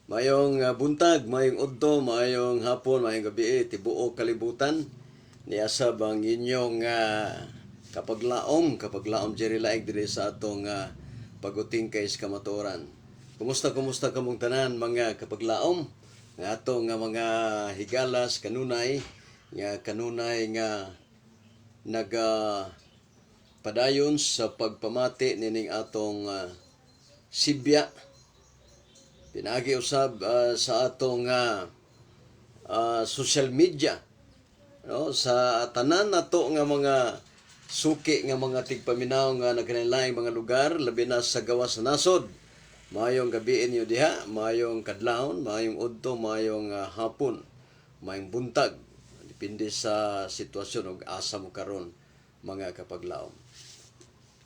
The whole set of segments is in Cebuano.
Maayong buntag, maayong udto, maayong hapon, maayong gabi, tibuok kalibutan. Niasab ang inyong kapaglaom, kapaglaom Jerry Laig diri sa atong pagutingkay sa kamatuoran. Kumusta, kumusta kamong tanan, mga kapaglaom? Nga atong nga mga higalas kanunay nga naga padayon sa pagpamati nining atong sibya pinaagi usab sa atong social media, no, sa tanan nato nga mga suki nga mga tigpaminaw nga nagkalainlaing mga lugar, labi na sa gawas sa nasod. Maayong gabi inyo diha, maayong kadlawon, maayong udto, maayong hapon, maayong buntag, depende sa sitwasyon ug asa mo karon, mga kapaglaom.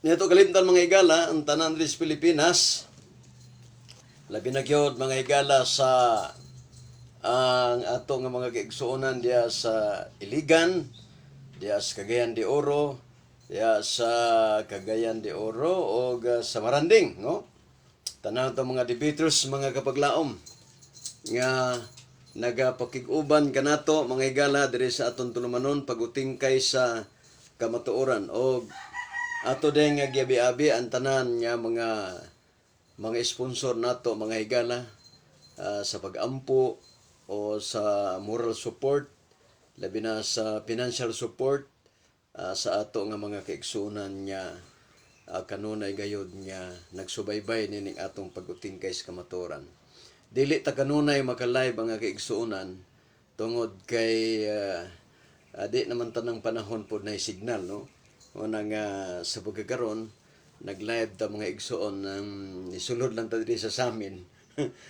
Nito kalimtan, mga higala, ang tanan diri sa Pilipinas, labi na gyud, mga higala, sa ang ato nga mga kaigsuonan diya sa Iligan, diya sa Cagayan de Oro, diya sa Cagayan de Oro o sa Maranding, no? Tanan to mga debaters, mga kapaglaom, nga nagapakig-uban kanato, mga higala, diri sa atong tulumanon pagutingkay sa kamatuoran, og ato din nga giabi-abi ang tanan nga mga sponsor nato, mga higala, sa pag-ampo o sa moral support, labi na sa financial support sa ato nga mga kaigsuonan nga kanunay gayod nga nagsubaybay nining atong pagutingkay sa kamatuoran. Dili ta kanunay maka-live, mga kaigsuonan, tungod kay di naman tanang panahon pod na signal, no? Una nga sa pagkakaron nag-live ta, mga igsuon, ng isulod lang ta diri sa samin.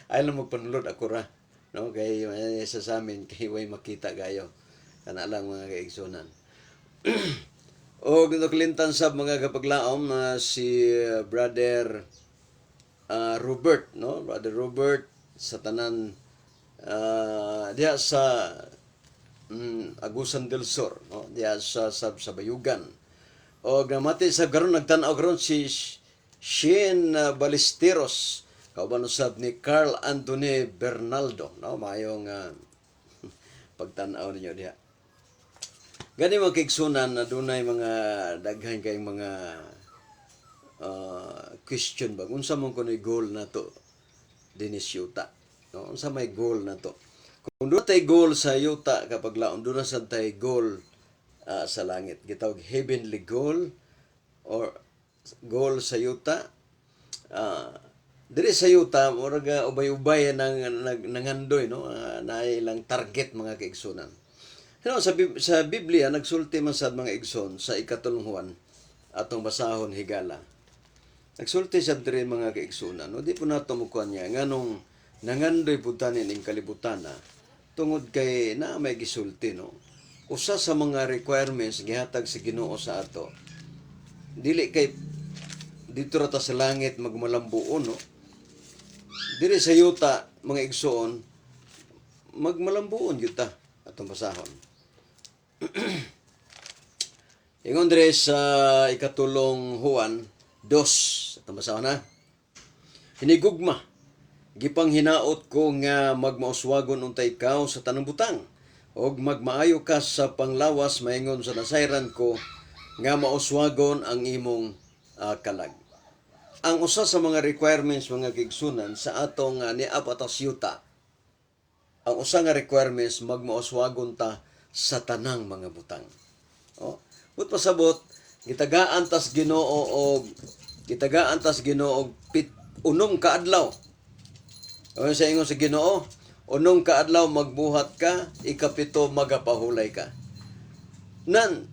Ay lang magpanulod, ako ra, no, kay sa samin kay way makita kayo. Kana lang, mga kaigsuonan. O kalimtan sab, mga kapaglaom, na si Brother Robert, no, Brother Robert sa tanan diha sa Agusan del Sur, no, diha sa Bayugan. O namati sa karon, nagtan-aw karon si Shane Ballesteros kauban usab ni Carl Anthony Bernaldo, no. Maayong pagtan-aw ninyo diha. Gani, mga kaigsunan, na dunay mga daghan kayong mga question ba, unsa man kuno'y goal nato dinhi sa yuta, no? Unsa may goal nato? Kung doon tay goal sa yuta, kapaglaom, doon na sad tay goal sa langit, gitawag heavenly goal or goal sa yuta. Diri sa yuta, murag ubay-ubay nang nangandoy, no, naay ilang target, mga kaigsunan. Pero sa Biblia nagsulti man sad, mga igsoon, sa ikatulong Juan. Atong basahon, higala. Nagsulti sa diri, mga kaigsunan, no, di po nato mukuan niya nganong nangandoy pud tani ning kalibutan na tungod kay na may gisulti, no. Usa sa mga requirements gihatag sa Ginoo sa ato, dili kay dito ra ta sa langit magmalambuon, no. Diri sa yuta, mga igsoon, magmalambuon gyud ta. Atong basahon. Ingon dire sa ikatulong Juan 2, atong basahon na. "Hinigugma, gipanghinaot ko nga magmauswagon unta ikaw sa tanang butang ug magmaayo ka sa panglawas maingon sa nasayran ko nga mauswagon ang imong kalag." Ang usa sa mga requirements, mga kaigsunan, sa atong niab atas yuta, ang usa nga requirements, magmauswagon ta sa tanang mga butang. Oh, but pasabot, gitagaan tas Ginoo og 6 ka adlaw. O sa ingon sa Ginoo, 6 ka adlaw magbuhat ka, ikapito magapahulay ka. Nan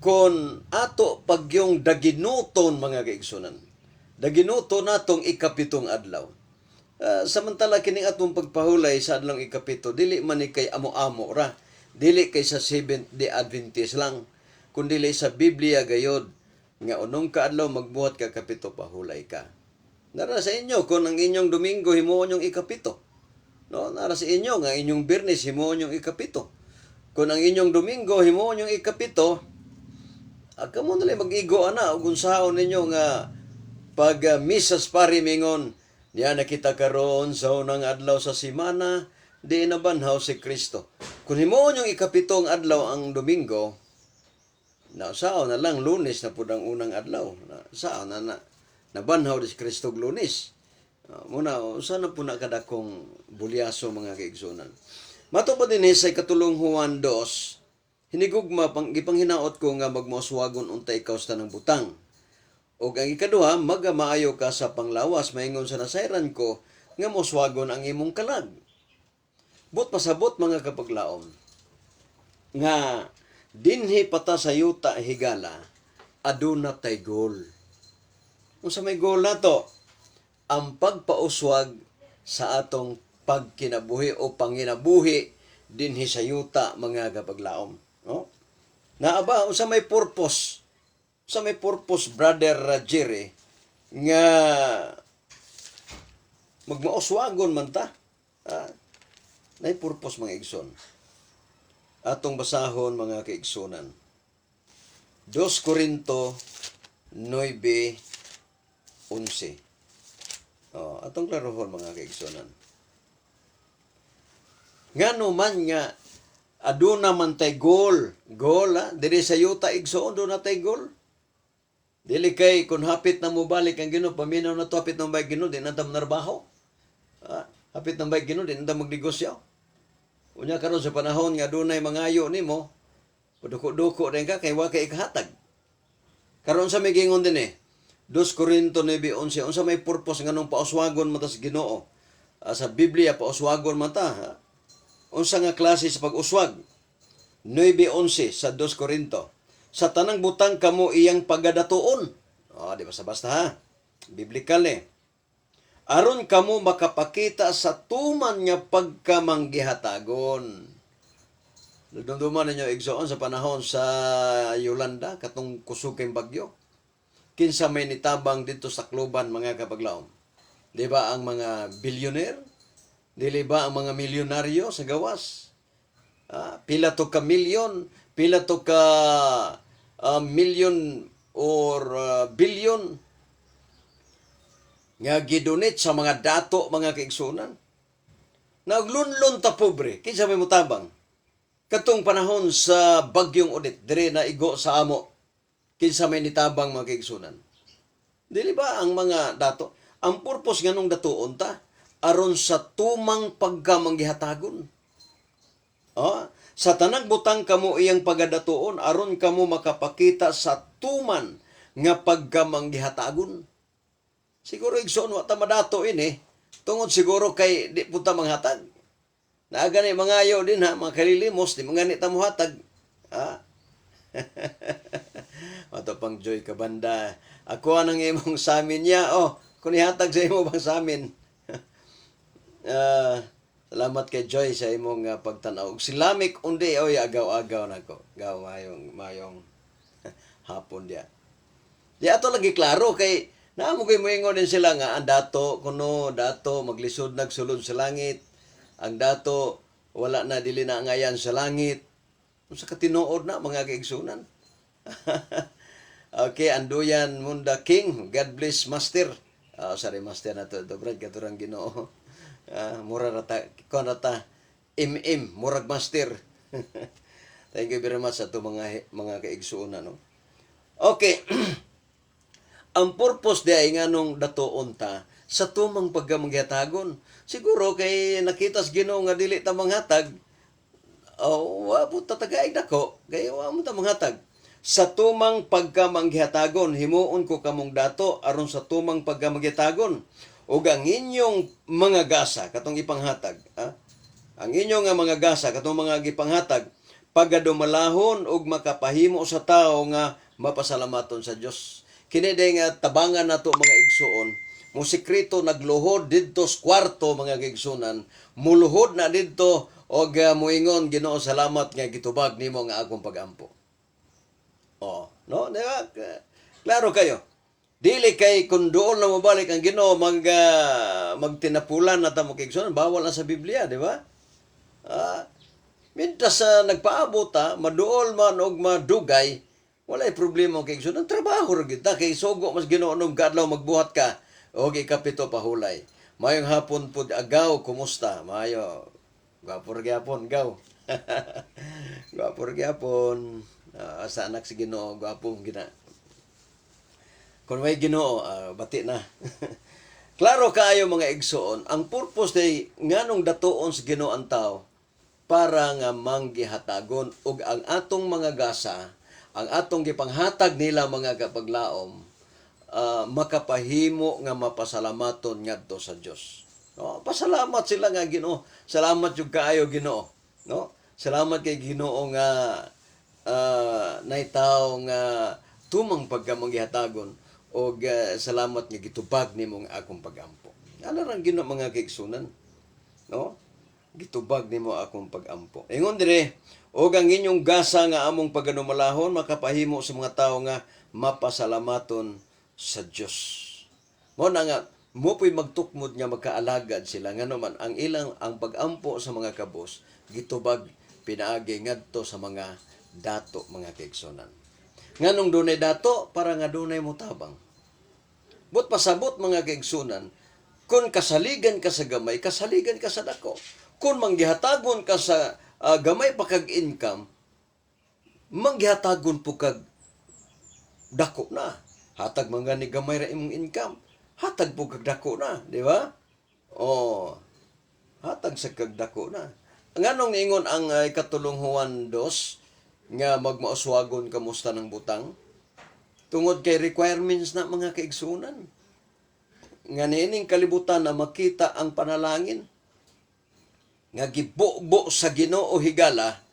kon ato pagyong daginuton, mga kaigsunan, daginuton natong ikapitong adlaw. Samantala kining atong pagpahulay sa adlong ikapito, dili man ni kay amo-amo ra, dili kay sa Seventh Day Adventist lang, kundi sa Biblia gayod nga 6 ka adlaw magbuhat ka, kapito pahulay ka. Nara sa inyo kung ang inyong Domingo himuon yung ikapito. No, nara sa inyo nga inyong Biyernes himuon yung ikapito. Kung ang inyong Domingo himuon yung ikapito, kamo na lang mag-igo ana ug unsaon ninyo nga pag misas pari mingon Niya nakita karon sa unang adlaw sa semana, di nabanhaw si Kristo. Kung himuon yung ikapitong adlaw ang Domingo, na sao na lang Lunes na pud ang unang adlaw. Na sao na na nabanhaw di si Kristo og Lunes. Muna usa na po na kadakong bulyaso, mga kaigsunan. Mato pa din sa ikatulong Juan 2, hinigugma pang gipanghinaot ko nga magmauswagon unta ikaw sa tanang butang. Og ang ikaduha, magamaayo ka sa panglawas, maingon sa nasayran ko nga moswagon ang imong kalag. But pasabot, mga kapaglaom, nga dinhi pata sa yuta, higala, aduna tay goal. Unsa may goal nato? Ang pagpauswag sa atong pagkinabuhi o panginabuhi dinhi sa yuta, mga kapaglaom. No? Naa ba unsa may purpose? Unsa may purpose, Brother Jerry, nga magmauswagon man ta? Ah, nay purpose, mga igsoon. Atong basahon, mga kaigsunan. 2 Corinto 9:11. Oh, atong klarohon, mga kaigsunan. Ngano man nga aduna man tay goal, goal ha, diri sa yuta, igsoon, duna tay goal. Dili kay kung hapit na mobalik ang Ginoo, paminaw na to, hapit na mobalik Ginoo, di na ta manarbaho. Ah, hapit na mobalik Ginoo, di na ta magnegosyo. Unya karon sa panahon nga dunay mangayo nimo, paduko-duko din ka kay wa kay ikahatag. Karon sa may gingon din eh. 2 Corinto 9:11, unsa may purpose nganong pauswagon man ta sa Ginoo? Ah, sa Biblia, pauswagon man ta. Ha? Unsa nga klase sa pag-uswag? 9:11 sa 2 Corinto. Sa tanang butang kamo iyang pagadatuon. Oh, di ba sa basta ha? Biblical eh. Aron kamo makapakita sa tuman nga pagkamanggihatagon. Nadumduman ninyo, igsoon, sa panahon sa Yolanda, katong kusog kay bagyo. Kinsa may nitabang dito sa Tacloban, mga kapaglaom? Di ba ang mga billionaire? Dili ba ang mga milyonaryo sa gawas? Ah, pila to ka milyon, pila to ka million or billion nga gidonate sa mga dato, mga kaigsunan. Naglunlun ta pobre, kinsa may mutabang? Katong panahon sa bagyong Odette, dire na igo sa amo, kinsa may nitabang, mga kaigsunan? Dili ba ang mga dato? Ang purpose nganong datuon ta aron sa tumang pagkamanggihatagon. Oh, sa tanang butang kamo iyang pagadatuon aron kamo makapakita sa tuman nga pagkamanggihatagon. Siguro, igsoon, wa ta madato ini tungod siguro kay di pud ta manghatag. Naa gani mangayo din ha, mga kalilimos, di mga ni ta mohatag. Ah. Ato pang Joy Kabanda. Ako anang imong samin niya. Oh, kung ihatag sa imo bang samin. Ah, salamat kay Joy sa imong pagtan-aw. Si Lamik undi oy, agaw-agaw nako. Gaw mayong mayong hapon diya. Di ato lagi klaro kay naa mo kay moingon din sila nga ang dato kuno, dato maglisod nagsulod sa langit. Ang dato wala na, dili na angayan sa langit. Unsa ka tinuod na, mga kaigsunan? Okay, Anduyan Munda King. God bless, Master. Ah, sorry, Master na to. To Brad katurang Ginoo. Ah, mura rata kon rata MM murag master. Thank you very much sa ato mga kaigsuonan, no. Okay. Ang purpose di ay nganong datuon ta sa tumang pagkamanggihatagon. Siguro kay nakita sa Ginoo nga dili ta manghatag, oh, wa po tatagaig dako, kay wa mo ta manghatag. Sa tumang pagkamanggihatagon, himuon ko kamong dato aron sa tumang pagkamanggihatagon. Ug ang inyong mga gasa katong ipanghatag, ha? Ang inyong nga mga gasa katong mga gipanghatag pagadumalahon ug makapahimo sa tao nga mapasalamaton sa Dios. Kini day nga tabangan nato, mga igsuon. Mo sekreto nagluhod didto sa kwarto, mga kaigsunan, muluhod na didto og moingon, "Ginoo, salamat nga gitubag nimo nga akong pagampo." Oh, no, di ba? Klaro kayo. Dili kay kung doon na mobalik ang Ginoo magtinapulan na ta mo kaigsunan, bawal na sa Biblia, di ba? Ah, mintas sa nagpaabot ta, maduol man og madugay, walay problema kay igsoon. Ang trabaho ra gyud ta kay sugo mas Ginoo nung kadlaw magbuhat ka og ikapito pahulay. Mayong hapon pud, Agaw, kumusta? Maayo. Gwapo ra gyapon, Gaw. Gwapo ra gyapon. Sa anak si Ginoo, gwapo gina. Kung may Ginoo, bati na. Klaro kaayo, mga igsoon, ang purpose day nganong datuon sa Ginoo ang tao para nga manggihatagon ug ang atong mga gasa, ang atong gipanghatag nila, mga kapaglaom, makapahimo nga mapasalamaton ngadto sa Dios. No, pasalamat sila nga, "Ginoo, salamat jud kaayo, Ginoo." No? Salamat kay Ginoo nga naitaw nga tumang pagka manggihatagon og salamat nga gitubag nimo ang akong pagampo. Ano rang Ginoo, mga kaigsunan? No? Gitubag nimo akong pagampo. Ingon dire, "Og ang inyong gasa nga among paganumalahon makapahimo sa mga tawo nga mapasalamaton sa Dios." Mo na nga mo po'y magtukmod nga magkaalagad sila, ngano man ang ilang ang pagampo sa mga kabos gitubag pinaagi ngadto sa mga dato, mga kaigsunan. Nganong dunay dato? Para nga dunay mutabang. But pasabot, mga kaigsunan, kung kasaligan ka sa gamay, kasaligan ka sa dako. Kung manggihatagon ka sa gamay pa kag income, manggihatagon po kag dako na. Hatag man gani gamay ra imong income, hatag po kag dako na, di ba? Oh, hatag sa kag dako na. Nganong ingon ang ikatulong Juan 2 nga magmauswagon kamusta ng butang? Tungod kay requirements na, mga kaigsunan. Nga niining kalibutan na makita ang panalangin nga gibubo sa Ginoo higala,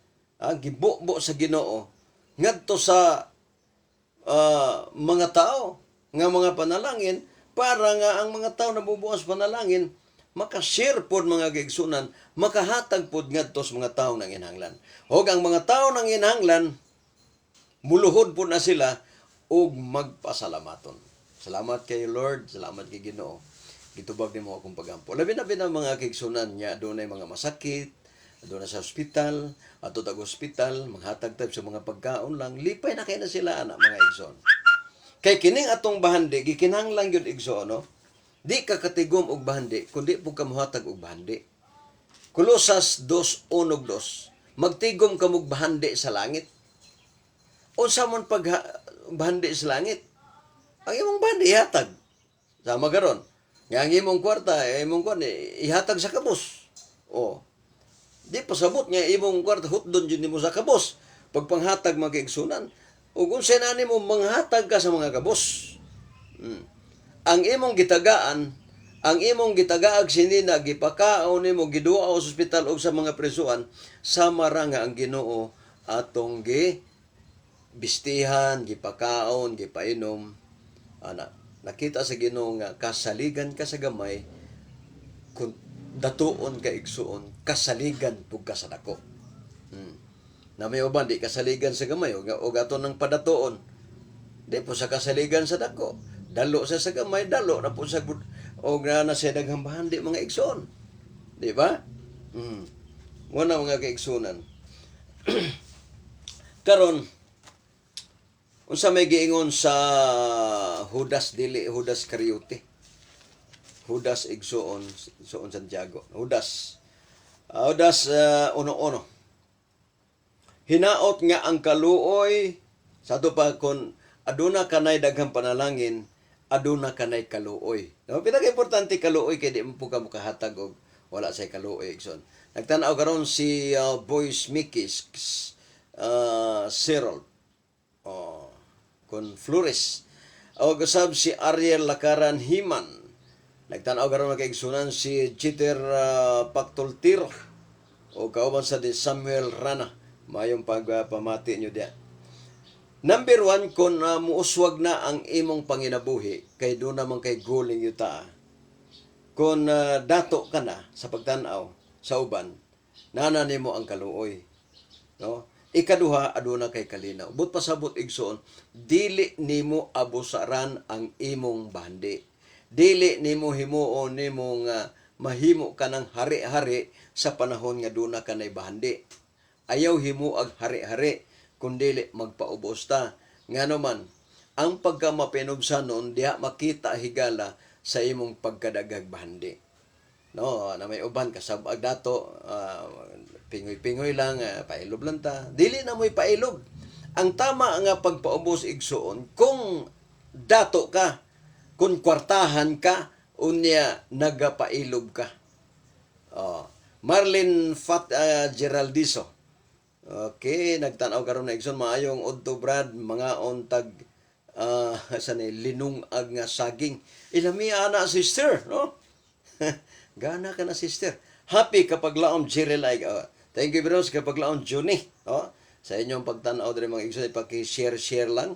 gibubo sa Ginoo ngadto sa mga tao nga mga panalangin, para nga ang mga tao na bubuas panalangin makashare pod, mga kaigsunan, makahatag pod ngadto sa mga tao nang inhanglan. Og ang mga tao nang inhanglan muluhod po na sila ug magpasalamaton. "Salamat kay Lord, salamat kay Ginoo. Gitubag nimo akong pagampo." Labi na bina, mga kaigsunan, nya dunay mga masakit, doon na sa ospital, ato tag ospital, manghatag tag sa mga pagkaon lang, lipay na kay na sila ana, mga igsoon. Kay kining atong bahandi, gikinahanglan gyud, igsoon, no? Di ka katigom og bahandi kundi pud ka mohatag og bahandi. Kolosas 2:1-2. Magtigom ka mog bahandi sa langit. Unsa man pag bahandi sa langit? Ang imong bahandi ihatag. Sama karon. Nga ang imong kwarta, eh, imong kwan, eh, ihatag sa kabos. Oh. Di pasabot nga imong kwarta hutdon jud nimo sa kabos. Pagpanghatag, mga kaigsunan, ug unsay na nimo manghatag ka sa mga kabos. Ang imong gitagaan, ang imong gitagaag sinina, gipakaon nimo, giduaw sa ospital og sa mga presuan, sama ra nga ang Ginoo atong gi bistihan, gipakaon, gipainom. Ana, nakita sa Ginoo nga kasaligan ka sa gamay, kung datuon ka, igsuon, kasaligan pug ka sa dako. Na may uban di kasaligan sa gamay og ato nang padatuon. Di po sa kasaligan sa dako. Dalo sa gamay, dalo na po sa gud og na na siya daghang bahandi, mga igsoon. Di ba? Mo na, mga kaigsunan. Karon, unsa may giingon sa Judas, dili Judas Iscariote? Judas, igsuon, igsuon Santiago. Judas. Judas 1:1. Hinaot nga ang kaluoy sa ato pa, kon aduna kanay daghang panalangin, aduna kanay kaluoy. No, pinaka-importante kaluoy, kay di mo po ka makahatag og wala say kaluoy, igsoon. Nagtan-aw karon si Boys Mickey Cyril oh, kon Flores. O usab si Ariel Lakaran Himan. Nagtan-aw karon, mga kaigsunan, si Jeter Pactoltiro o kauban sa di Samuel Rana. Mayong pagpamati nyo diya. Number one, kung muuswag na ang imong panginabuhi, kay doon naman kay goal yuta. Kung dato ka na sa pagtanaw sa uban, nana nimo ang kaluoy. No? Ikaduha, aduna kay kalinaw. But pasabot, igsoon, dili nimo abusaran ang imong bahandi. Dili nimo himuon nimo nga mahimo ka ng hari-hari sa panahon nga duna ka nay bahandi. Ayaw himo ag hari-hari, kundi magpaubos ta. Ngano man, ang pagka mapinubsanon diha makita higala sa imong pagkadagag bahandi. No, na may uban kasabag dato, pingoy-pingoy lang, pailob lang ta. Dili na mo'y pailob. Ang tama nga pagpaubos, igsuon, kung dato ka, kung kwartahan ka, unya nagapailob ka. Oh. Marlene Fat Geraldiso. Okay, nagtan-aw karon na, igsoon. Maayong udto, Brad, mga untag sa ni linungag nga saging. Ilami ana, sister, no? Gana ka na, sister. Happy kapag laom Jerry like. Thank you very much, kapag laom Juni, no? Sa inyong pagtan-aw diri, mga igsoon, ipaki-share share lang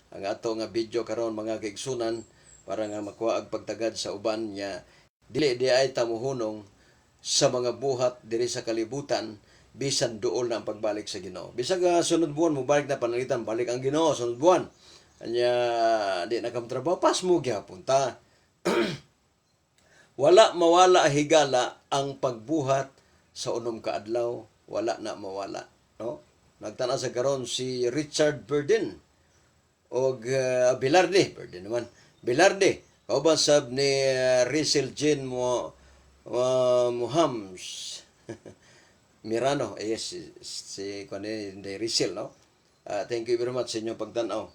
ang ato nga video karon, mga kaigsunan, para nga makuha ang pagtagad sa uban nga dili di ay tamuhunong sa mga buhat diri sa kalibutan bisan duol na ang pagbalik sa Ginoo. Bisag sunod buwan mo balik na, pananglitan balik ang Ginoo sunod buwan. Anya di na kam trabaho, pas mo gyapon ta. Wala mawala, higala, ang pagbuhat sa unom ka adlaw, wala na mawala, no? Nagtanaw sa karon si Richard Burden og Bilarde, Burden naman. Bilarde, kauban sab ni Rizel Jean mo Muhams Mirano, eh, yes, si kuan ni Rizel, no? Thank you very much sa inyong pagtan-aw.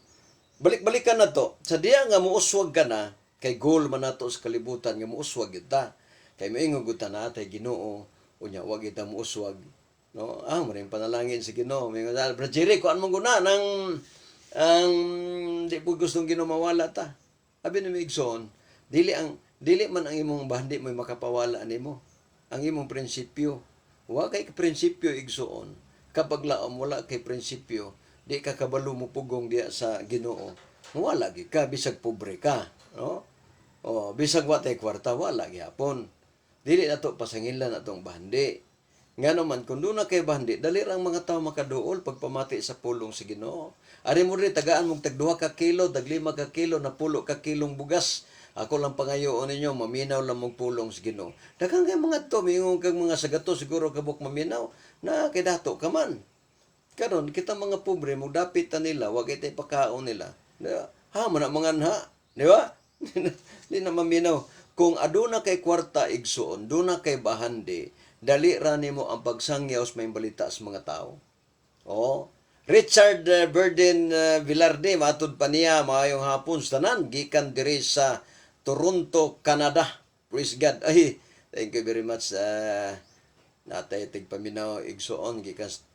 Balik-balikan na to. Sa diya nga muuswag ka na, kay goal man nato sa kalibutan nga muuswag gyud ta. Kay moingon gud ta na atay Ginoo, unya wa gyud ta muuswag. No? Ah, mo rin panalangin sa Ginoo. Moingon, ah, Brad Jerry, kuan mo guna nang ang di po gustong Ginoo mawala ta. Abi ni igsoon, dili man ang imong bahandi mo'y makapawala nimo. Ang imong prinsipyo. Wa kay prinsipyo, igsoon. Kapag laom wala kay prinsipyo, di ka kabalo mo pugong diya sa Ginoo. Wala gyud ka bisag pobre ka, no? O bisag wa tay kwarta, wala gyapon. Dili nato pasangilan atong bahandi. Ngano man kung duna kay bahandi, dali ra ang mga tao makaduol pagpamati sa pulong sa Ginoo. Ari mo rin tagaan mong tag 2 ka kilo, tag 5 ka kilo, napulo ka kilong bugas. Ako lang pangayoon ninyo, maminaw lang mong pulong sa Ginoo. Daghang kay mga to, mingon kag mga sagato siguro kabuk maminaw, na kay dato ka man. Karon kita mga pobre mo dapit ta nila, wa kay pakaon nila. Di ba? Ha man na mga nha, di ba? Di na maminaw. Kung aduna kay kwarta, igsuon, duna kay bahandi, dali ra nimo ang pagsangyaw sa may balita sa mga tao. Oh. Richard Burden Villarde, matud pa niya, maayong hapon sa tanan gikan diri sa Toronto, Canada. Praise God. Ay, thank you very much, natay tigpaminaw, igsuon, gikan sa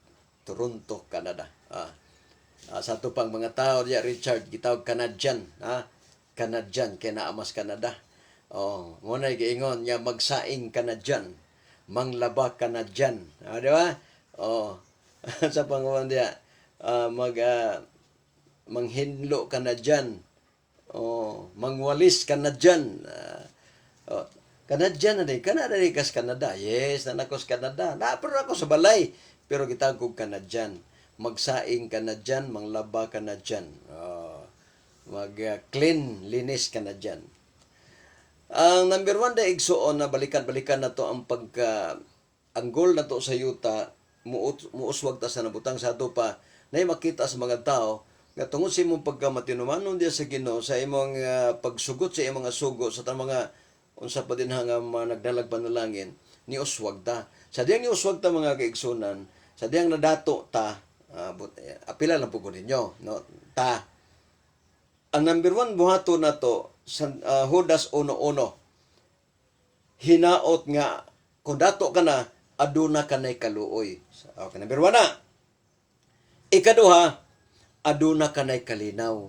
Toronto, Canada. Ah. Sa ato pang mga tao diya, Richard, gitawag Canadian, ha? Canadian kay naa mas Canada. Oh, mo na giingon nga magsaing Canadian, manglaba Canadian. Ah, di ba? Oh. Sa panguwan diya, mag manghinlo Canadian. Oh, mangwalis Canadian. Oh, Canadian na din. Canada din kas Canada. Yes, na nako sa Canada. Na pero ako sa balay. Pero gitawag kog Canadian. Magsaing Canadian, manglaba Canadian. Oh, mag clean, linis Canadian. Ang number one da, igsuon, na balikan-balikan na to ang pagka ang goal na to sa yuta, muuswag ta sa nabutang sa ato pa na makita sa mga tao nga tungod sa imong pagkamatinumanon diya sa Ginoo, sa imong pagsugot sa imong mga sugo sa tanang mga unsa pa din ha nga mga nagdalag panalangin, ni uswag ta. Sa diyang ni uswag ta, mga kaigsunan, sa diyang nadato ta, apila lang po ko ninyo, no, ta. Ang number one buhato na to sa Judas 1.1, hinaot nga kung dato ka na, aduna ka na'y kaluoy. Okay, number one na. Ikaduha, aduna ka na'y kalinaw.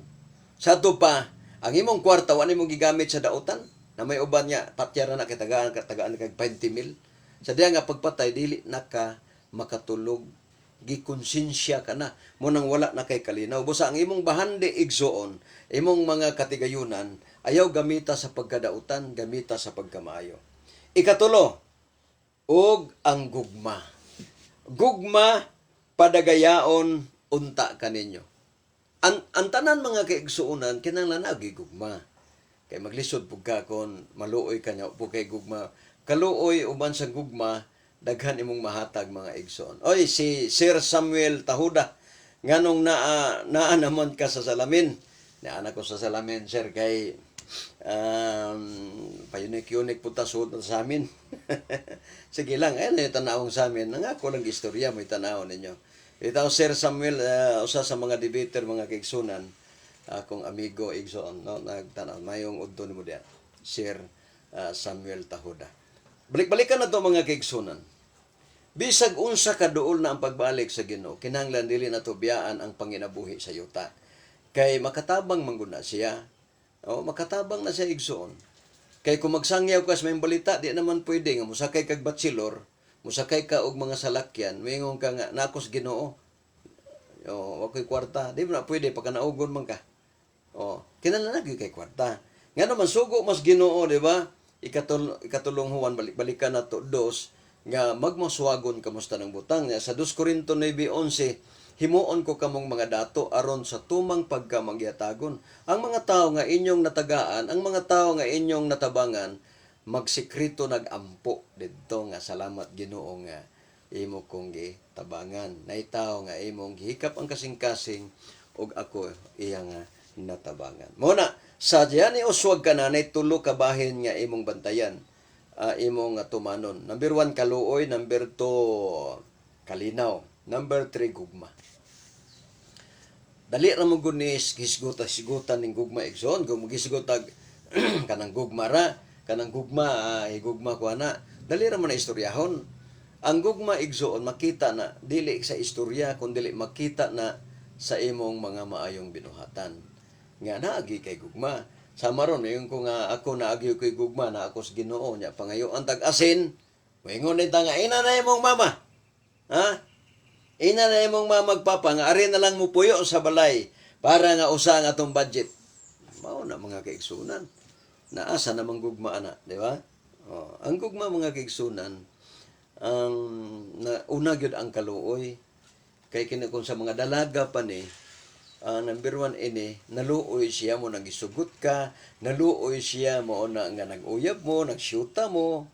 Sa ato pa, ang imong kwarta, wala imong gigamit sa dautan, na may uban nga, patyara na kay tagaan, tagaan kag 20 mil. Sa diya nga pagpatay, dili na ka makatulog. Gikonsensya ka na. Mo nang wala na kay kalinaw. Busa ang imong bahandi, igsuon, imong mga katigayunan, ayaw gamita sa pagkadautan, gamita sa pagkamaayo. Ikatulo, og ang gugma. Gugma padagayaon unta kaninyo. Ang tanan, mga kaigsuonan, kinahanglan na gugma. Kay maglisod pug ka kon maluoy ka nya pug kay gugma. Kaluoy uban sa gugma, daghan imong mahatag, mga igsoon. Oy, si Sir Samuel Tahuda, nganong naa naa naman ka sa salamin? Naa na ko sa salamin, sir, kay Payunik-yunik punta suod na sa amin. Sige lang, ayun na yung tanawang sa amin. Ang ako lang istorya, may tanaw ninyo. Itaw Sir Samuel, usa sa mga debater, mga kaigsunan, akong amigo igsoon, no, nagtanaw mayong udto nimo diya. Sir Samuel Tahuda. Balik-balikan na to, mga kaigsunan. Bisag unsa ka duol na ang pagbalik sa Ginoo, kinahanglan dili na biyaan ang panginabuhi sa yuta. Kay makatabang man gud na siya. O, makatabang na siya, igsoon. Kay kung magsangyaw ka sa may balita, di naman pwede nga musakay kag bachelor, musakay ka og mga salakyan, moingon ka nga nakos Ginoo. O, wa ko'y kwarta. Di mo na pwede pagka naugon man ka. O, kinahanglan na gyud kay kwarta. Nga naman sugo mas Ginoo, di ba? Ikatulong Juan, balik-balikan na to dos nga magmaswagon kamusta ng butang. Sa 2 Corinto 9:11, "Himuon ko kamong mga dato aron sa tumang pagkamagyatagon. Ang mga tao nga inyong natagaan, ang mga tao nga inyong natabangan, magsekreto nagampo didto nga salamat Ginoo nga imo kong gitabangan. Nay tao nga imong gihikap ang kasing-kasing ug ako iya nga natabangan." Mo na sa diyan ni uswag ka na nay tulo ka bahin nga imong bantayan, imong tumanon. Number 1, kaluoy. Number 2, kalinaw. Number 3, gugma. Dali ra mo gud ni hisguta hisgutan ning gugma, igsoon. Kung magisgotag kanang gugma ra, kanang gugma, higugma ko ana, dali ra mo na istoryahon. Ang gugma, igsoon, makita na dili sa istorya kun dili makita na sa imong mga maayong binuhatan nga naagi kay gugma. Sama ron yung ko nga ako naagi ko'y gugma na ako sa Ginoo nya pangayoan tag asin, moingon din ta nga ina na imong mama, ha, ina na imong mama, magpapa nga ari na lang mo puyo sa balay para nga usa ang atong budget. Mao na, mga kaigsunan. Naasa namang gugma ana, di ba? Oh, ang gugma, mga kaigsunan, ang na, una gyud ang kaluoy. Kay kini kung sa mga dalaga pa ni, number 1 ini, naluoy siya mo nagisugot ka, naluoy siya mo na nga nag-uyab mo, nagsyuta mo.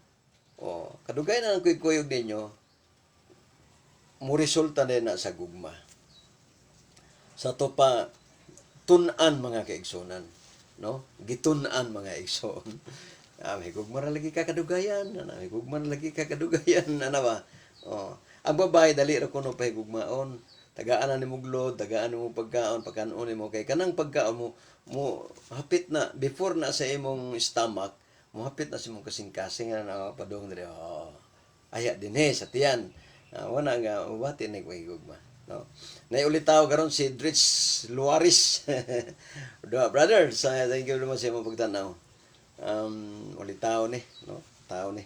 Oh, kadugay na ang kuyog ninyo, mo resulta din na sa gugma. Sa to pa tun-an, mga kaigsunan, no? Gitun-an, mga igsoon. Ah, may gugma ra lagi ka kadugayan, ana, may gugma ra lagi ka kadugayan, ana ba? Oh. Ang babae dali ra kuno pahigugmaon. Tagaan na nimo glod, tagaan nimo pagkaon, pagkaon nimo kay kanang pagkaon mo mo hapit na before na sa imong stomach, mo hapit na sa imong kasing-kasing na padung dire. Oh. Aya dinhi sa tiyan. Ah, wala nga mabati na gugma, no? Naiulitaw karon si Dritz Luaris. Duha brother, sa thank you very much sa imong pagtanaw. Ulitaw ni, no? Tao ni.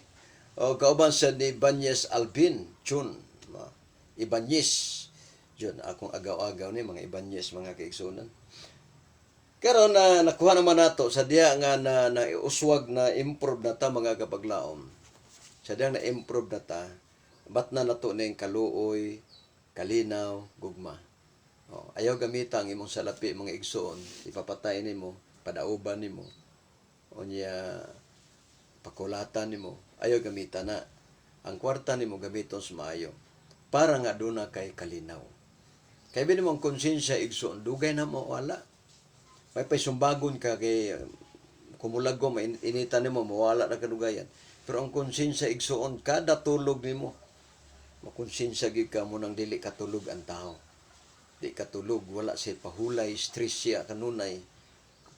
O kauban sa ni Ibanez Alvin Chun. No? Ibanez. Jun, akong agaw-agaw ni mga Ibanez, mga kaigsunan. Karon na nakuha naman nato sa diya nga na, na uswag na improve na ta, mga kapaglaom. Sa diya na improve na ta, bat na nato ning kaluoy, kalinaw, gugma. Oh, ayaw gamita ang imong salapi, mga igsoon, ipapatay nimo, padauban nimo. Unya pakulatan nimo, ayaw gamita na. Ang kwarta nimo gamiton sa maayo para nga duna kay kalinaw. Kay bi nimo ang konsensya, igsoon, dugay na mo wala. May paisumbagon ka kay kumulago mainita nimo, mawala na kadugayan. Pero ang konsensya, igsoon, kada tulog nimo makonsensya gyud ka mo nang dili katulog ang tao. Di katulog, wala siya pahulay, stress siya kanunay,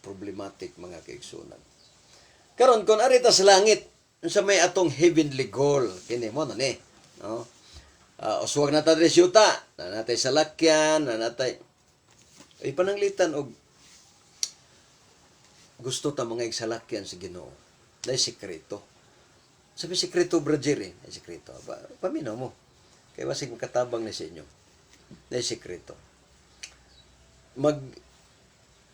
problematic, mga kaigsunan. Karon kon ari ta sa langit, unsa may atong heavenly goal kini mo na ni, no? Uswag na ta diri sa yuta, na natay salakyan, na natay ay pananglitan og gusto ta mga igsalakyan sa Ginoo. Dahil sekreto. Sabi sekreto, Bro Jerry, ay sekreto. Ba, paminaw mo. Kaya basig makatabang na sa inyo. Dahil sekreto. Mag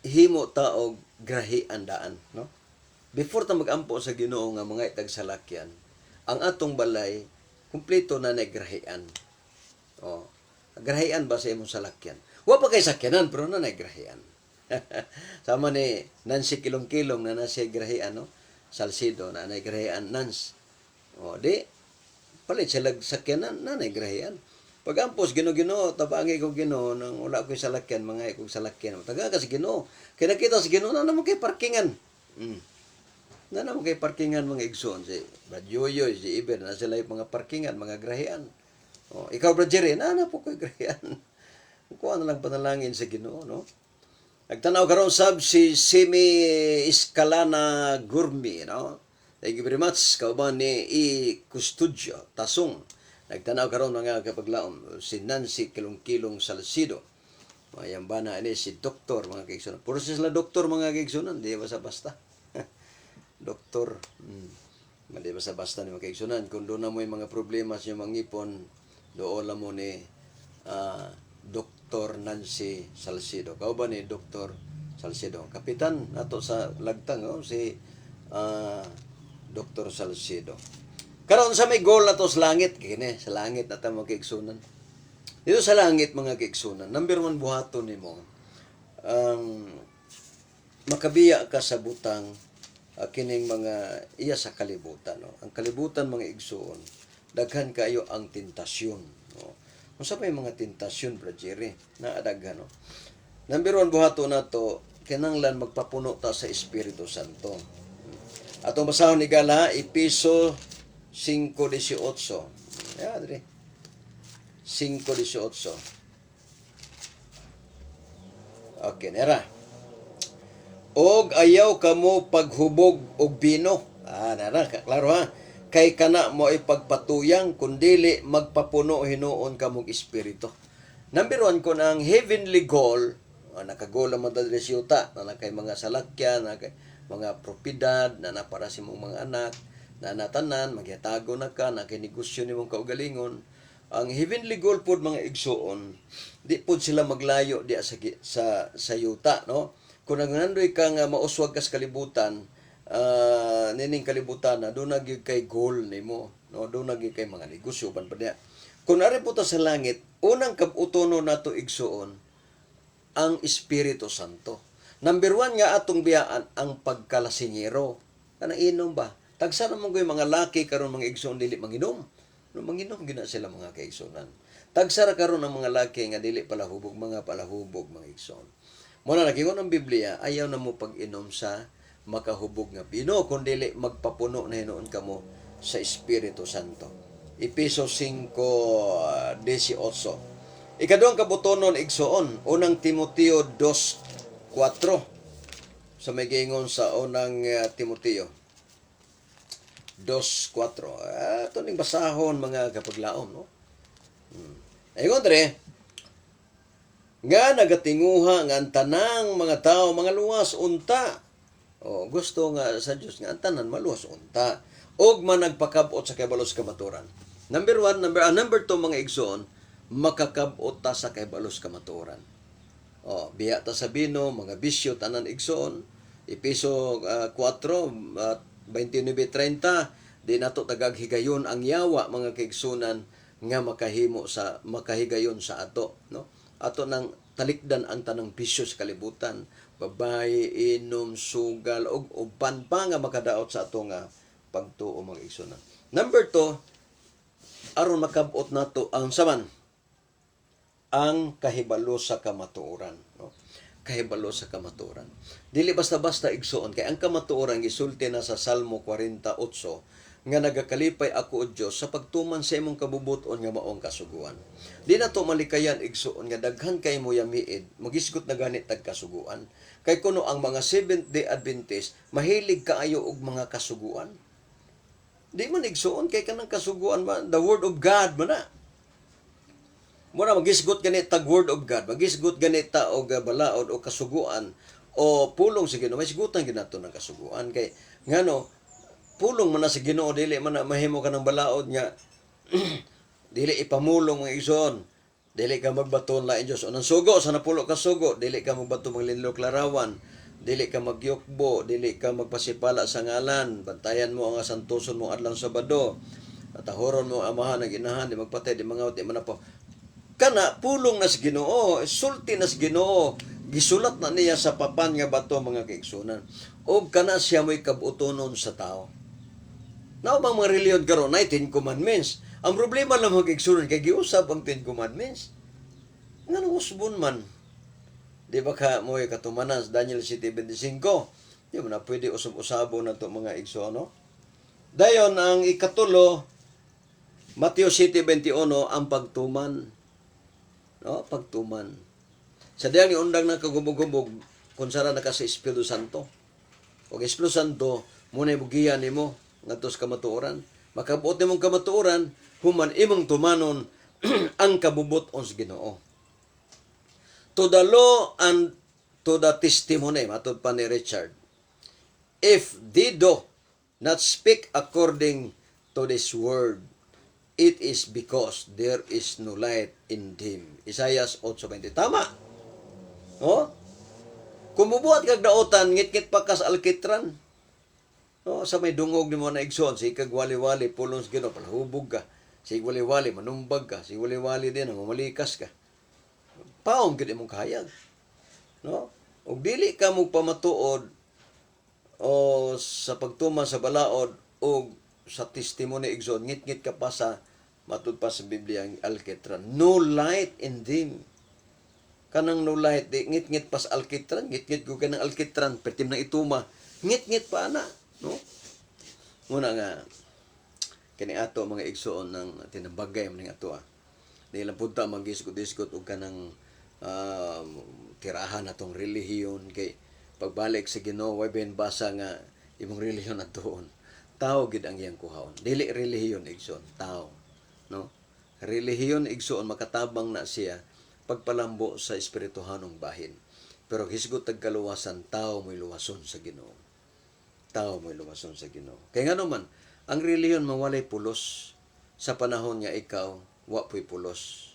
himo ta og grahian daan, no? Before ta magampo sa Ginoo nga mga itag salakyan, ang atong balay kumpleto na na grahian. Oh, grahian ba sa imong salakyan? Wa pa kay sakyanan pero na grahian. Sama ni Nancy Kilong-Kilong na nasa grahian, no? Salcido na na grahian Nance. Oh, di palit sila sakyanan na na grahian. Pag ampos Ginoo, Ginoo, tabangi ko Ginoo nang wala ko'y salakyan, mga ikong salakyan. Taga ka sa Ginoo. Kay nakita sa Ginoo na naman kay parkingan. Na naman kay parkingan, mga igsoon, si Brad Yoyoy, si Iber, na sila yung mga parkingan, mga grahian. Oh, ikaw, Brad Jerry, na po ko'y grahian. Kuha na lang panalangin sa Ginoo, no? Nagtanaw karon sab si Simi Escalana Gurmi, no? Thank you very much. Kauban ni E. Custodio Tasong. Nagtanaw karon, mga kapaglaom, si Nancy Kilong-Kilong Salcido. Mayang bana ini si doktor, mga kaigsunan. Puro sila doktor, mga kaigsunan, di basta basta. Doktor. Di basta basta ni, mga kaigsunan. Kung doon na mo yung mga problema sa inyong ngipon, doon lang mo ni Dr. Nancy Salcido. Kauban ni Dr. Salcido. Kapitan nato sa lagtang, oh, si Dr. Salcido. Karon sa may goal na to sa langit, kini sa langit na ta, mga kaigsunan. Dito sa langit, mga kaigsunan, number one buhaton nimo ang makabiya ka sa butang kining mga iya sa kalibutan, no? Ang kalibutan, mga igsuon, daghan kayo ang tentasyon, no? Unsa pa yung mga tentasyon, Brad Jerry? Naa daghan, no? Number one buhaton nato, kinanglan magpapuno ta sa Espiritu Santo. Atong basahon ni Gala, Epeso 5:18. Ya, dre. 5:18. Okay, nera. Og ayaw kamo paghubog og bino. Ah, nara, klaro ha. Kay kana mo ay pagpatuyang, kundili magpapuno hinuon kamong espiritu. Number one ko ang heavenly goal, nakagoal naman ta diri sa yuta, na kay mga salakyan, na kay mga propiedad, na para sa imong mga anak, na natanan, magyatago na ka, na kay negosyo nimong kaugalingon. Ang heavenly goal pod, mga igsuon, di pod sila maglayo di sa yuta, no? Kung nagngandoy ka nga mauswag ka sa kalibutan, nining kalibutan na doon na gyud kay goal nimo, no? Doon na gyud kay mga negosyo ban pa niya. Kung ari po ta sa langit, unang kabutono nato, igsuon, ang Espiritu Santo. Number one nga atong biyaan ang pagkalasingero. Kanang inom ba? Tagsa naman ko yung mga laki karon, mga igsoon, dili manginom. No, manginom gina sila, mga kaigsunan. Tagsa ra karon ang mga laki nga dili palahubog, mga palahubog, mga igsoon. Muna nagingon ang Biblia, ayaw na mo pag-inom sa makahubog nga bino kun dili magpapuno na hinuon kamo sa Espiritu Santo. Epeso 5:18. Ikaduhang kabutonon, igsoon, Unang Timoteo 2:4. Sa may giingon sa Unang Timoteo 2:4. Ah, ito ning basahon, mga kapaglaom, no? Ayun, dre, nga nagatinguha nga ang tanang mga tao mga luwas unta. O, gusto nga sa Dios nga ang tanan maluwas unta og managpakab-ot sa kahibalo sa kamatuoran. Number one, number two, mga igsoon, makakab-ot ta sa kahibalo sa kamatuoran. O, biya ta sa bino, mga bisyo, tanan, igsoon. Epeso 4, 29:30, di nato tagag higayon ang yawa, mga kaigsunan, nga makahimo sa makahigayon sa ato, no? Ato nang talikdan ang tanang bisyo sa kalibutan, babae, inom, sugal ug uban pa nga makadaot sa ato nga pagtuo, mga igsunan. Number two, aron makabot nato ang saman ang kahibalo sa kamatuoran, no? Kahibalo sa kamatuoran. Dili basta-basta, igsuon, kay ang kamatuoran gisulti na sa Salmo 48 nga nagakalipay ako, o Dios, sa pagtuman sa imong kabubuton nga maong kasuguan. Di na to malikayan, igsuon, nga daghan kay mo yamiid, magisgot na ganit tag kasuguan. Kay kuno ang mga Seventh Day Adventist mahilig kaayo og mga kasuguan. Di man, igsuon, kay kanang kasuguan man, the word of God man na. Muna magisgot gani tag word of God, magisgot gani ta og balaod o kasuguan o pulong sa Ginoo, maisgutan gyud nato ng kasuguan kay ngano pulong man na sa Ginoo, dili man na mahimo ka ng balaod nga dili ipamulong, mga igsoon. Dili ka magbaton lain Dios. Unang sugo sa 10 ka sugo, dili ka magbato mga larawan, dili ka magyukbo, dili ka magpasipala sa ngalan, bantayan mo ang santuson mo adlaw Sabado, tahoron mo ang amahan ug inahan, di magpatay, di mangawat, di manapaw. Kana pulong na sa Ginoo, sulti na sa Ginoo, gisulat na niya sa papan nga bato, mga kaigsunan. Og kana siya mo'y kabutonon sa tao. Nao bang mga reliyon karon nay Ten Commandments? Ang problema lang, mga kaigsunan, kay giusab ang Ten Commandments. Ngano usbon man? Di ba ka mo'y katumanan sa Daniel 7:25? Di man na pwede usab-usabo na to, mga igsoon, no? Dayon ang ikatulo, Mateo 7:21, ang pagtuman. No, pagtuman. Sa diyang ni undang na kagubog-gubog, kung sara na ka sa Espiritu Santo. O Espiritu Santo, muna bugiyan nimo ngadto sa kamatuoran. Makabuot nimong kamatuoran, human imong tumanon ang kabubut-on sa Ginoo. To the law and to the testimony, matod pa ni Richard, if they do not speak according to this word, it is because there is no light in them. Isaiah 8:20. Tama. No? Kung mubuhat kag daotan, ngit-ngit pa kas alkitran. No, sa may dungog nimo na, igsoon, sige kag wali-wali, pulong sa Ginoo, palahubog ka. Sige wali-wali, manumbag ka. Sige wali-wali din, mamalikas ka. Paong gid imong kahayag. No? Ug dili ka mo pamatuod o sa pagtuman sa balaod o sa testimony, igsoon, ngit-ngit ka pa sa, matud pa sa Biblia, ang alkitran. No light in them. Kanang no light, di ngit-ngit pa sa alkitran, ngit-ngit ko kanang alkitran, pertim na ituma, ngit-ngit pa ana, no? Muna nga kini ato, mga igsoon, ng tinambagay man ning ato ah. Di lang punta magisgot-isgot og kanang tirahan atong relihiyon, kay pagbalik sa Ginoo, way ben basa nga imong relihiyon atuon. Tao gid ang iyang kuhaon. Dili relihiyon, igsoon, tao, no? Relihiyon, igsoon, makatabang na siya pagpalambo sa espirituhanong bahin. Pero hisgot tag kaluwasan, tao mo'y luwason sa Ginoo. Tao mo'y luwason sa Ginoo. Kay ngano man, ang relihiyon mawalay pulos sa panahon nga ikaw wa po'y pulos.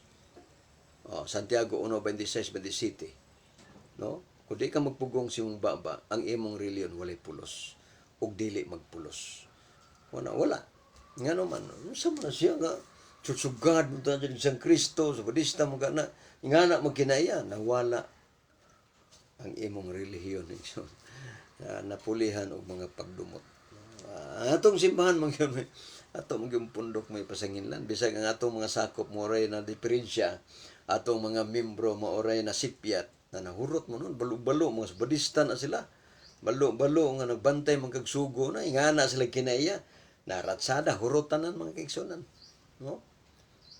Oh, Santiago 1:26, 27. No? Kung di ka magpugong sa imong baba, ang imong relihiyon walay pulos ug dili magpulos. Wala, wala. Ngano man, unsa man na siya nga Church of God, mo ta sa Kristo, sa Budista mo ka na, nga na magkinaya, nawala ang imong relihiyon, igsoon. Napulihan og mga pagdumot. Atong simbahan man gyud, ato man gyud pundok may pasanginlan, bisag ang atong mga sakop mo na diferensya, atong mga membro maoray na sipyat na nahurot mo nun, balo-balo mga Budista na sila, balo-balo nga nagbantay man kag sugo na ingana sila kinaiya, naratsada, hurotanan, mga kaigsunan, no?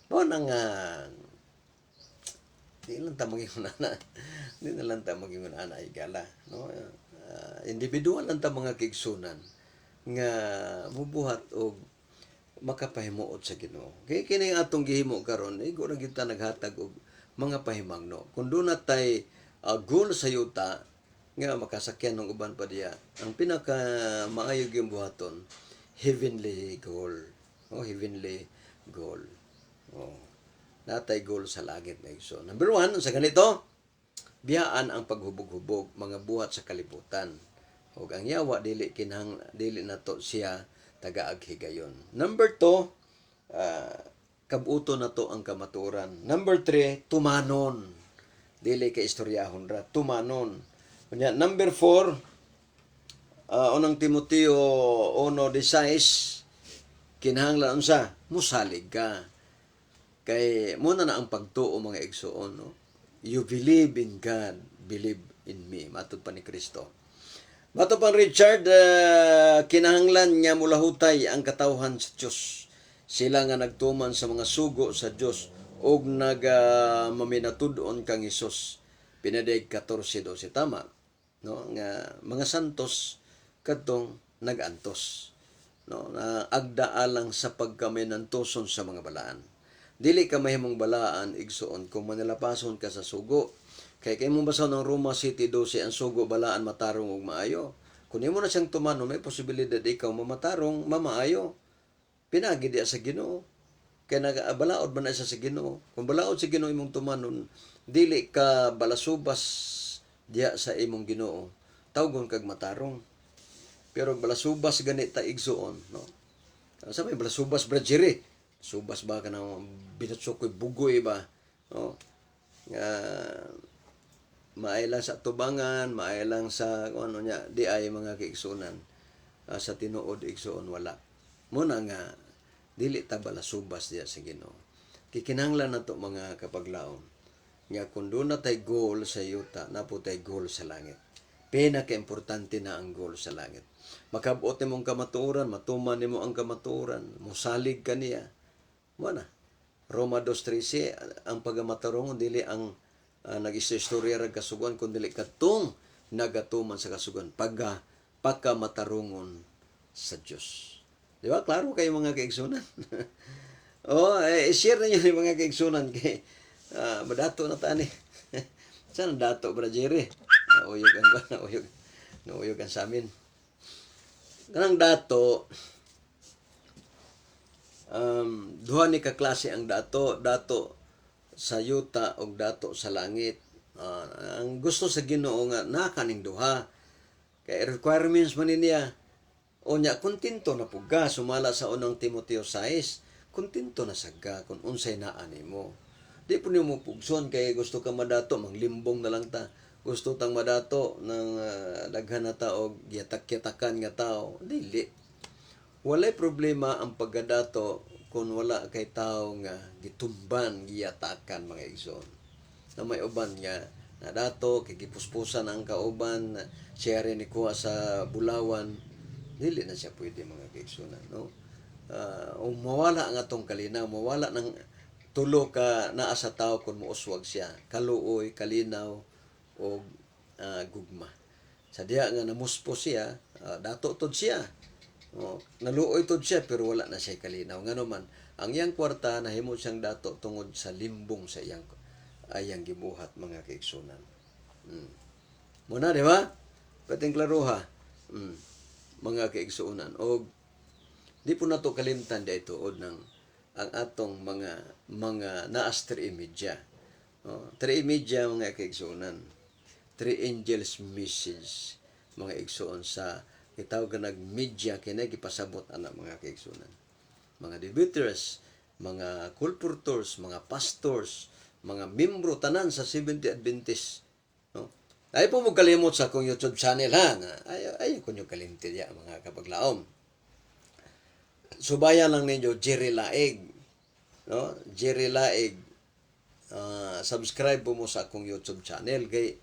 Mo nang di lang ta maging ana, di na lang ta maging ana igala, no? Individual lang ta, mga kaigsunan, nga mubuhat og makapahimuot sa Ginoo. Kay kini ang atong gihimo karon, igo ra gyud ta naghatag og mga pahimangno. Kung doon na tay goal sa yuta nga makasakyan ng uban pa diya, ang pinaka maayo gyud buhaton, heavenly goal. Oh, heavenly goal. Oh. Natay goal sa langit na. So, number one, sa ganito, biyaan ang paghubog-hubog, mga buhat sa kalibutan. Ug ang yawa, dili kinahang dili nato siya tagaag higayon. Number two, kabuto na to ang kamaturan. Number three, tumanon. Dili kay istoryahon ra, tumanon. Unya, number four, Unang Timoteo 1:16, kinahanglan unsa? Musalig ka. Kay muna na ang pagtuo, mga igsoon, no? You believe in God, believe in me. Matod pa ni Kristo. Matod pa ni Richard, kinahanglan nga mulahutay ang katawhan sa Dios. Sila nga nagtuman sa mga sugo sa Dios ug naga maminatud-on kang Hesus. Pinadayeg 14:12, tama, no? Nga mga santos kadtong nagantos, no, na agda alang sa pagkaminantoson sa mga balaan. Dili ka mahimong balaan, igsoon, kung manilapason ka sa sugo. Kay kay mong basahon ang Roma 7:12, ang sugo balaan, matarong ug maayo. Kung imo na siyang tumano, may posibilidad ikaw mamatarong, mamaayo. Pinagi diya sa Ginoo. Kay nagabalaod man na siya sa Ginoo. Kung balaod sa Ginoo imong tumanon, dili ka balasubas diya sa imong Ginoo. Tawgon kag matarong. Pero balasubas gani ta, igsoon, no? Sa may balasubas, Brad Jerry? Subas ba ka ng binatsokoy bugoy ba? No? Nga maay lang sa tubangan, maay lang sa kung ano niya, di ay, mga kaigsunan. Sa tinuod, igsoon, wala. Muna nga dili ta balasubas diya sa Ginoo. Kikinahanglan nato, mga kapaglaom, nga kung doon na tay goal sa yuta, napo tay goal sa langit. Pinaka-importante na ang goal sa langit. Makabot nimo ang kamatuoran, matuman nimo ang kamatuoran, musalig ka niya. Mo na. Roma 2:13, ang pagamatarong dili ang nag-istorya ra kasuguan, kun dili katong nagatuman sa kasuguan pagka pagkamatarungon sa Dios. Di ba? Klaro kayo, mga kaigsunan. Oh, eh, share ninyo ni, mga kaigsunan, kay madato na tani. Saan ang dato, Bra Jerry? Nauyog ang nauyog. Nauyog ang sa amin. Kanang dato, duha ni ka klase ang dato, dato sa yuta o dato sa langit. Ang gusto sa Ginoo nga naa kaning duha. Kay requirements man ni niya. Unya kontento na pud ka sumala sa Unang Timoteo 6. Kontento na sad ka kung unsay naa nimo. Di po nimo pugson kay gusto ka madato, manglimbong na lang ta. Gusto tang madato ng daghan na tao, giyatak-yatakan nga tao. Dili. Walay problema ang pagkadato kung wala kay tao nga gitumban, giyatakan, mga igsoon. Na may uban nga nadato, kay gipuspusan ang kauban, siya rin ikuha sa bulawan, dili na siya pwede, mga kaigsunan, no? Mawala ang atong kalinaw, mawala ng tulo ka naa sa tao kung muuswag siya: kaluoy, kalinaw, o gugma. Sa diha nga namuspos siya, dato tod siya. Oh, naluoy tod siya pero wala na siya kalinaw. Ngano man, ang iyang kwarta, nahimo siyang dato tungod sa limbong sa iyang ayang gibuhat, mga kaigsunan. Muna, di ba? Pating klaroha. Mga kaigsuonan. Og di po nato kalimtan di tuod ng ang atong mga naas 3 media. Oh, 3 media, mga kaigsuonan. Three Angels Message, mga igsuon, sa gitawag nga nag media kini gipasabot ana, mga kaigsuonan. Mga debaters, mga colporteurs, mga pastors, mga membro tanan sa Seventh Adventist. No? Ay po mo kalimot sa akong YouTube channel, ha. Ay ay ko nyo kalimti ya, mga kapaglaom. Subayan lang ninyo Jerry Laeg. No? Jerry Laeg. Subscribe po mo sa akong YouTube channel kay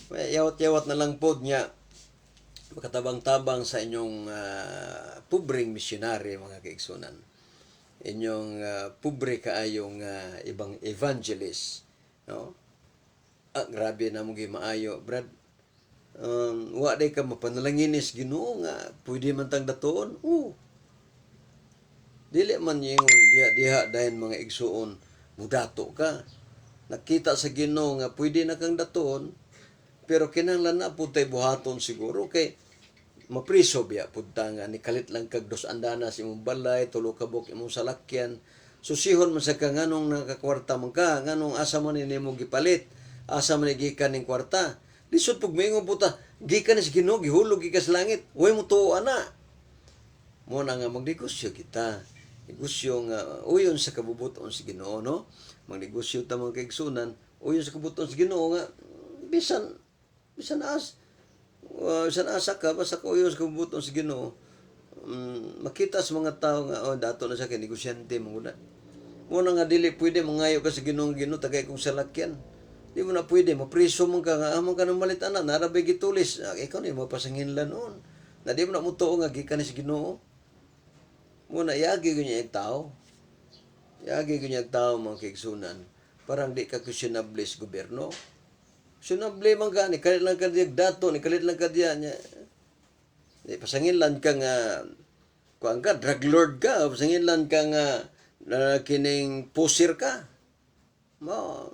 yawat-yawat na lang pod niya makatabang-tabang sa inyong pobreng missionary, mga kaigsunan. Inyong pobre kaayong ibang evangelist, no? Ah, grabe na mo maayo, Brad. Wa day ka mapanalanginis Ginoo nga pwede man tang datuon. Oo. Dili man ingon diha diha dayon, mga igsuon, mudato ka. Nakita sa Ginoo nga pwede na kang datuon, pero kinahanglan na pud tay buhaton siguro kay mapriso biya pud ta nga nikalit lang kag dos andanas imong balay, tulo ka buok imong salakyan. Susihon man sa ka nganong nakakwarta man ka, nganong asa man ni nimo gipalit, asa man ni gikan ning kwarta. Lisod pug moingon puta, gikan ni sa Ginoo, gihulog gikan sa langit. Way mo tuo ana. Mo na nga magnegosyo kita. Negosyo nga uyon sa kabubuton sa Ginoo, no? Magnegosyo ta, mga kaigsunan, uyon sa kabubuton sa Ginoo nga bisan bisan as bisan asa ka, basta ka uyon sa kabubuton sa Ginoo. Makita sa mga tao nga, "Oh, dato na siya kay negosyante mo na." Mo na nga dili pwede mangayo ka sa Ginoo, "Ginoo, tagay kong salakyan." Di mo na pwede, mapriso man ka nga amang ka ng malit ana, narabay gitulis. Ah, ikaw ni mapasanginlan noon. Na di mo na mutuo nga gikan ni sa Ginoo. Muna, yagi ko niya yung tao. Yagi ko niya tao, mga kaigsunan. Parang di ka questionable sa gobyerno. Questionable man ka, ni kalit lang ka diya dato, ni kalit lang ka diya niya. Di, pasanginlan ka nga, kuan ka, drug lord ka, pasanginlan ka nga, na kining pusir ka. Mo,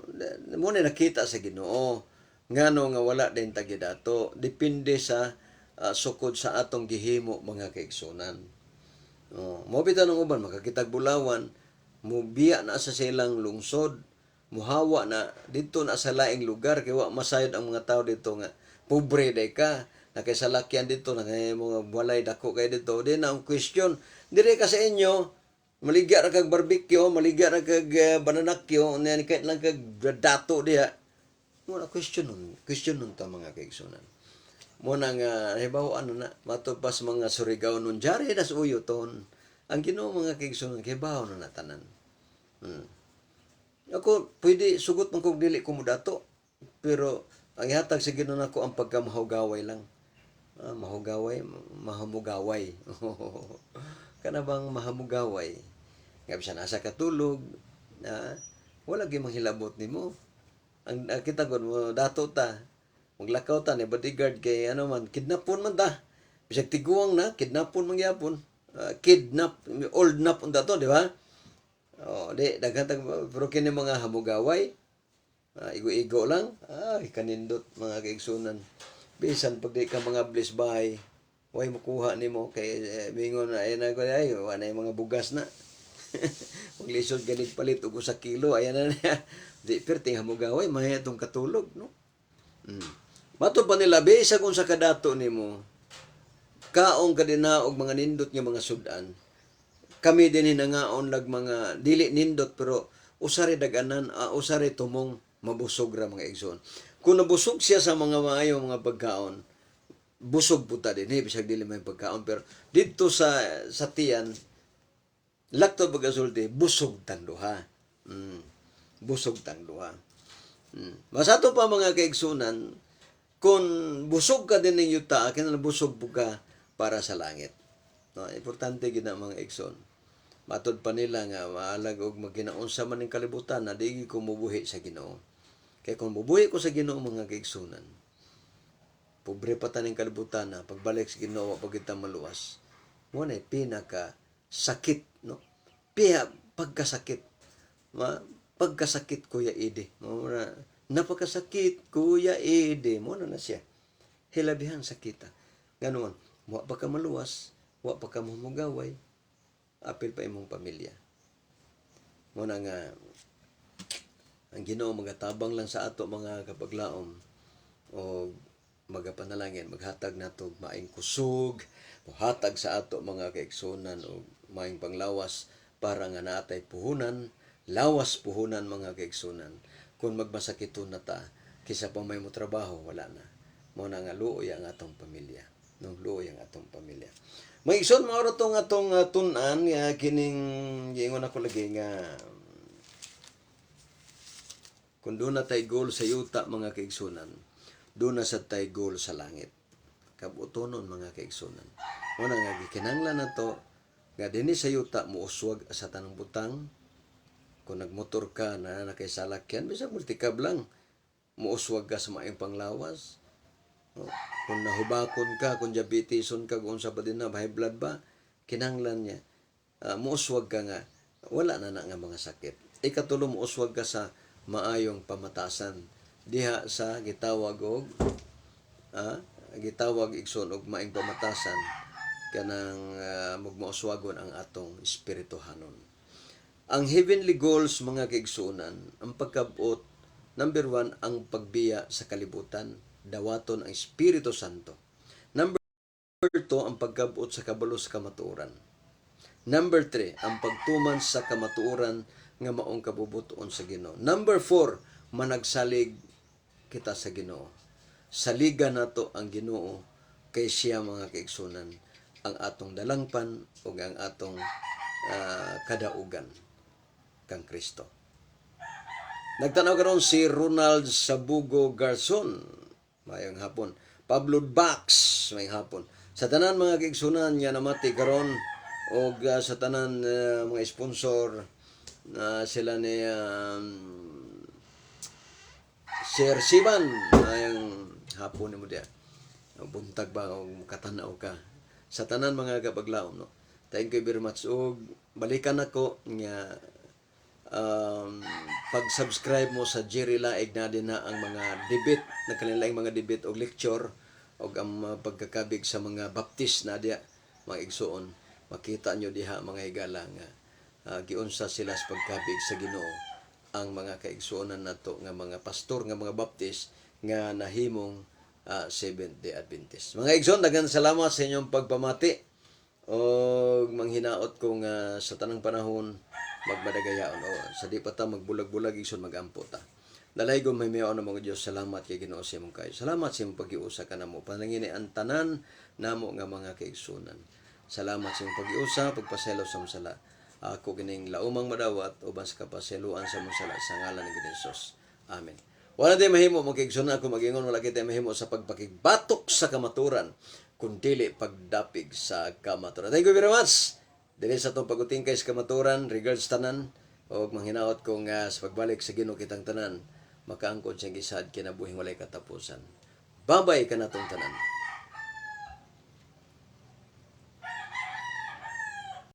mo na nakita sa Ginoo. Ngano nga wala din tagidato. Depende sa sukod sa atong gihimo, mga kaigsunan. Oh, mo bitaw ng uban makakitag bulawan, mubiya na sa silang lungsod, muhawa na dito na sa laing lugar kay wa masayod ang mga tao dito nga pobre day ka, nakay dito, nakay mga walay dako kay dito, di na ang question. Dire ka sa inyo, maligya ra kag barbecue, maligya ra kag bananakyo, unya kahit lang kag dato diha. Mo na question nun, question nun ta, mga kaigsunan. Mo na nga halimbawa ano na mato pa sa mga Surigao nun jari das uyo ton. Ang Ginoo, mga kaigsunan, kay bawo na natanan. Ako pwede sugot man kog dili ko modato. Pero Ang ihatag sa Ginoo nako ang pagkamahugaway lang. Ah, mahugaway, mahamugaway. Kana bang mahamugaway? Nga bisan asa katulog, na wala gyud manghilabot nimo. Ang kita gud mo dato ta. Maglakaw ta ni bodyguard kay ano man, kidnapon man ta. Bisag tiguang na, kidnapon man gyapon. Ah, kidnap, old nap unta to, di ba? Oh, di daghan pero kini mga hamugaway, ah, igo-igo lang. Ay, kanindot, mga kaigsunan. Bisan pag di ka mga bliss bahay, way makuha nimo kay mingon ay na ko ay wa na yung mga bugas na. Maglisod ganig palit og usa kilo, ayan na niya. Di perting hamugaway, mahay atong katulog, no? Mato pa nila, bisag unsa kadato nimo, kaong kadina og mga nindot nga mga sudan. Kami din hinangaon lag mga dili nindot pero usari daganan, usari tumong mabusog ra, mga igsoon. Kung nabusog siya sa mga maayo mga pagkaon, busog puta din eh, bisag dili may pagkaon, pero didto sa tiyan lakto pagkasulti, busog tang duha. Busog tang duha. Masato pa, mga kaigsunan, kung busog ka din ng yuta, kinahanglan busog po ka para sa langit. No, importante gid na, mga igsoon. Matod pa nila nga maalag og magkinaunsa man ning kalibutan na di ko mubuhi sa Ginoo. Kay kung mubuhi ko sa Ginoo, mga kaigsunan, pobre pa ta ning kalibutan na pagbalik sa Ginoo wa pa kita maluwas. Mo na pinaka sakit, no? Piya pagkasakit. Ma pagkasakit, Kuya Ede. Mo na napakasakit, Kuya Ede. Mo na na siya. Hilabihan sakita. Ganon, wa pa ka maluwas, wa pa ka mamugaway, apil pa imong pamilya. Mo na nga ang Ginoo magatabang lang sa ato, mga kapaglaom, o magapanalangin, maghatag nato og maayong kusog, mohatag sa ato, mga kaigsunan, og maayong panglawas para nga naatay puhunan, lawas puhunan, mga kaigsunan. Kung magmasakiton na ta, kisa pa may mo trabaho, wala na. Mo na nga luoy ang atong pamilya. No, luoy ang atong pamilya. Mga igsoon, mao ra tong atong tun-an nga kining giingon ako lagi nga kung doon na tay goal sa yuta, mga kaigsunan, doon na sa tay goal sa langit. Kabutonon, mga kaigsunan. Muna nga gikinahanglan na to nga dinhi sa yuta muuswag sa tanang butang. Kung nagmotor ka na na kay salakyan, bisag multicab lang, muuswag ka sa maayong panglawas. No? Kung nahubakon ka, kung diabeteson ka, kung unsa pa din na, high blood ba, kinahanglan niya muuswag ka nga wala na na nga mga sakit. Ikatulo, muuswag ka sa maayong pamatasan diha sa gitawag og gitawag, igsoon, og maayong pamatasan kanang mugmauswagon ang atong espirituhanon. Ang heavenly goals, mga kaigsuonan, ang pagkabot, number 1, ang pagbiya sa kalibutan, dawaton ang Espiritu Santo. Number 2, ang pagkabot sa kabalo sa kamatuoran. Number 3, ang pagtuman sa kamatuoran nga maong kabubuton sa Ginoo. Number 4, managsalig kita sa Ginoo. Saligan nato ang Ginoo kay siya, mga kaigsunan, ang atong dalangpan ug ang atong kadaugan kang Kristo. Nagtanaw karon si Ronald Sabugo Garson. Mayong hapon. Pablo Bax, mayong hapon. Sa tanan, mga kaigsunan, nga namati karon og sa tanan mga sponsor na sila ni Sir Siban, mayong hapon nimo diya. Buntag ba o katanaw ka. Sa tanan, mga kapaglaom, no. Thank you very much og balikan nako nga pag-subscribe mo sa Jerry Laig na din na ang mga debate, nagkanilaing mga debate og lecture og ang mga pagkakabig sa mga Baptist na diya, mga igsuon. Makita nyo diha, mga higala, nga giunsa sila sa pagkabig sa Ginoo ang mga kaigsuonan nato nga mga pastor nga mga Baptist nga nahimong Seventh Day Adventist. Mga igsoon, daghan salamat sa inyong pagpamati og manghinaot ko nga sa tanang panahon magmadagayaon o sa di pa ta magbulag-bulag, igsoon, magampo ta. Dalaygon mahimiyaon ng mga Diyos, salamat kay Ginoo sa imong kayo. Salamat sa imong pag-iusa kanamo. Panangini ang tanan namo nga mga kaigsunan. Salamat sa imong pag-iusa, pagpaselo sa mong sala. Ako kining laumang madawat uban sa kapaseluan sa mong sala sa ngalan ni Ginoo Jesus. Amen. Wala tay mahimo, mga kaigsuonan, ako mag-ingon, wala kita mahimo sa pagpakigbatok sa kamaturan kung dili pagdapig sa kamaturan. Thank you very much. Dili sa atong pagutingkay sa kamaturan, regards tanan og manghinaot kong sa pagbalik sa Ginoo kitang tanan makaangkon siyang gisad kinabuhing walay katapusan. Babay kanatong tanan.